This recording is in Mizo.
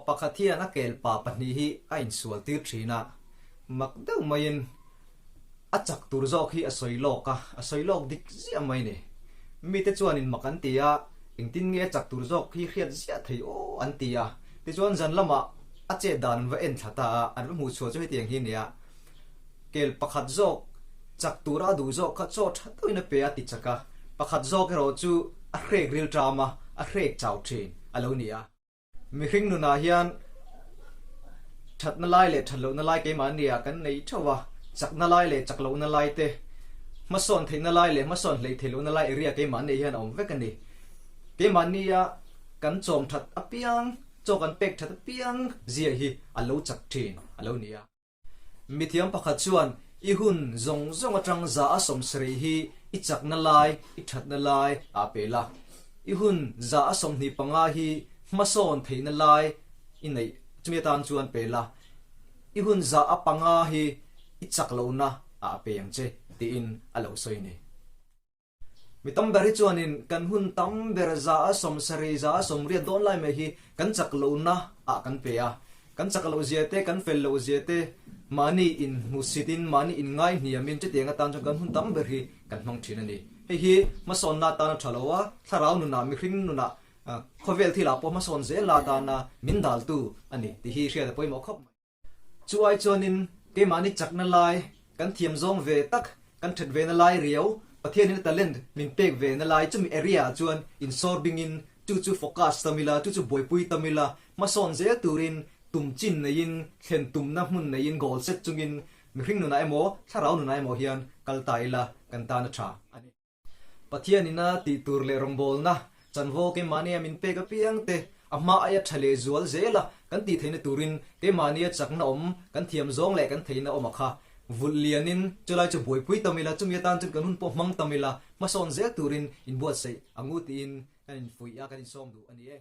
Pa pakhat hian a kel pa pahnih hi a insual tir thin a, mak deuh maiin a chak tur zawk hi a sawi lawk a, a sawi lawk dik ziah mai ni. Mite chuanin mak an ti a, engtin nge a chak tur zawk hi hriat ziah thei aw an ti a. Tichuan zan lamah a chet dan an va en thla ta a, an va hmuh chhuah chu hetiang hi a ni a, kel pakhat zawk chak tura a duh zawk kha chaw tha deuhin a pe a ti chak a, pakhat zawk erawh chu a hrek ril ṭam a, a hrek chau ṭhin a lo ni a. Mihring nunah hian thatna lai leh that lohna lai keimahni ah kan nei theuh a, chakna lai leh chak lohna lai te, hmasawn theihna lai leh hmasawn hleih theih lohna lai area keimahni hian a awm vek a ni. Keimahni a kan chawm that apiang, chaw kan pek that apiang zia hi a lo chak thin a lo ni a. Mithiam pakhat chuan, I hun zawng zawng atang za a sawmsarih hi i chakna lai, i thatna lai ah pe la. I hun za a 25 hi hmasawn theihna lai i neih chumi atan chuan pe la. I hun za a panga hi i chak lohna ah pe ang che, tiin a lo sawi a ni. Mi tam ber hi chuanin kan hun tam ber 70, 80 dawn lai mai hi kan chak lohna ah kan pe a. Kan chak loh zia te, kan fel loh zia te, mahni inhmusit in, mahni inngai hniam in chutiang atan chuan kan hun tam ber hi kan hmang thin a ni. Hei hi hmasawnna atan a tha lo a, thlarau nunah, mihring nunah, khawvel thilah pawh hmasawn zel atana min daltu a ni tih hi hriat a pawimawh khawp mai. Chu ai chuanin keimahni chakna lai, kan thiam zawng ve tak, kan that ve na lai riau, Pathianin a talent min pek ve na lai chumi area ah chuan insawr bingin chu chu focus tam ila, chu chu buaipui tam ila, hmasawn zel turin tum chin neiin, thlen tumna hmun neiin goal set chungin mihring nunah emaw, thlarau nunah emaw hian kal ta ila kan tan a tha a ni. Pathian ina tih tur leh rawngbawlna chanvo keimahnia min pek apiang te a hma aia tha leh zual zel a kan tih theihna turin keimahnia chakna awm kan thiam zawng leh kan theihna awm a kha vulh lianin chulai chu buaipui tam ila chumi atan chuan kan hun pawh hmang tam ila hmasawn zel turin inbuatsaih angu tiin kan infuih a kan insawm duh a ni e.